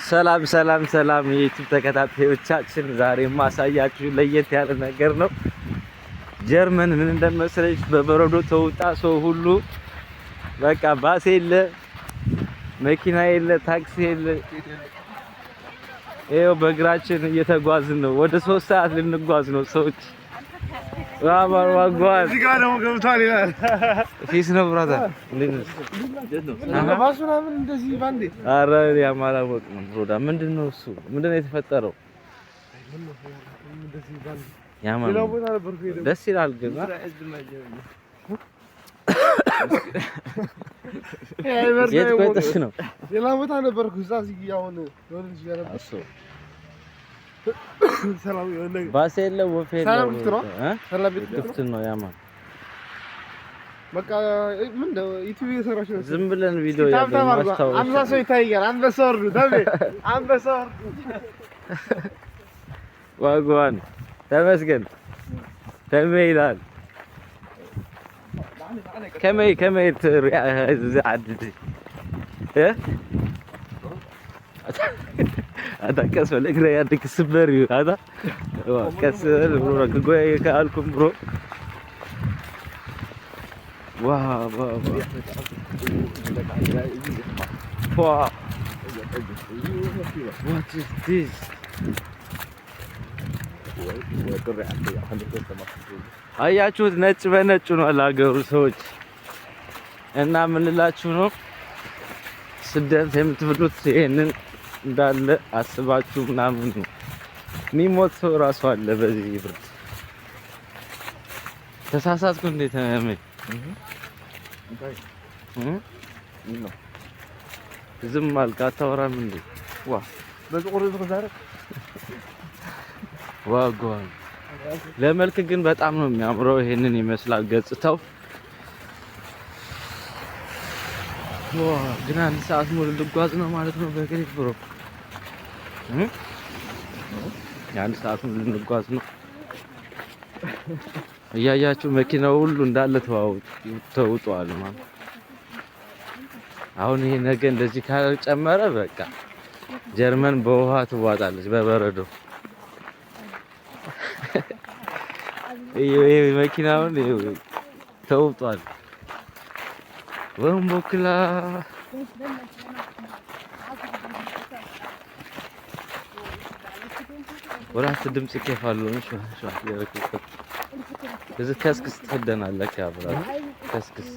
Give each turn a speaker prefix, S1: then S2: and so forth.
S1: ሰላም ሰላም ሰላም የ YouTube ተከታታዮቻችን፣ ዛሬ የማሳያችሁ ለየት ያለ ነገር ነው። ጀርመን ምን እንደመሰለች በበረዶ ተውጣ ሰው ሁሉ በቃ ባስ የለ፣ መኪና የለ፣ ታክሲ የለ። ይኸው በእግራችን እየተጓዝን ነው። ወደ 3 ሰዓት ልንጓዝ ነው ሰዎች ዋጓዝ።
S2: እዚህ ጋር ደግሞ ገብቷል ይላል።
S1: Peace ነው brother፣ እንዴት ነህ?
S2: ባሱ ምናምን እንደዚህ ባንዴ።
S1: ኧረ ያማላወቅ ነው ብሮዳ። ምንድን ነው እሱ? ምንድን ነው የተፈጠረው? ያማል።
S2: ሌላ ቦታ ነበርኩ ሄደው።
S1: ደስ ይላል ግን አ? የት ቆይተሽ ነው?
S2: ሌላ ቦታ ነበርኩ። እዛ እዚህ አሁን የሆነ ልጅ ጋር ነበር።
S1: እሱ
S2: ሰላም የሆነ ነገር
S1: ባስ የለ፣ ወፍ የለ።
S2: ሰላም ክፍት ነው?
S1: እ?
S2: ሰላም ቤት
S1: ክፍት ነው ያማል።
S2: በቃ ምን ነው YouTube እየሰራች ነው?
S1: ዝም ብለን ቪዲዮ
S2: tap tap
S1: ያለን
S2: አድርጓ።
S1: ማስታወሻ።
S2: 50 ሰው ይታያል። አንበሳ ወርዱ ተሜ፣ አንበሳ ወርዱ።
S1: Wagwan፣ ተመስገን ተሜ ይላል። ከመይ ከመይ ትሪኣ እዚ ዓዲ እዚ እ? ኣታ ቀስ በል፣ እግረይ ኣዲ ክስበር እዩ። ኣታ ቀስ በል bro፣ ክጎየ ከኣልኩም bro። Wow wow wow! What is this? አያችሁት? ነጭ በነጭ ነው ሀገሩ ሰዎች። እና ምን ልላችሁ ነው፣ ስደት የምትብሉት ይሄንን እንዳለ አስባችሁ ምናምን ነው። የሚሞት ሰው እራሱ አለ በዚህ ብርድ። ተሳሳትኩ እንዴ? ተመ እ? ዝም አልክ፣ አታወራም እንዴ?
S2: ዋ በጥቁር ዝዛረ።
S1: Wagwan። ለመልክ ግን በጣም ነው የሚያምረው። ይሄንን ይመስላል ገጽታው። ዋ ግን አንድ ሰዓት ሙሉ ልጓዝ ነው ማለት ነው በእግሬ bro እ? የአንድ ሰዓት ሙሉ ልንጓዝ ነው። እያያችሁ መኪናው ሁሉ እንዳለ ተውጧል ማለት። አሁን ይሄ ነገ እንደዚህ ካልጨመረ በቃ ጀርመን በውሃ ትዋጣለች፣ በበረዶ። ይሄ መኪናውን ተውጧል። ወንቦክላ። ወራት ድምፂ ኬፍ ኣለዎ። ሸዋ ሸዋ እዚ ከስክስ ትክደን ኣለካ bro፣ ከስክስ።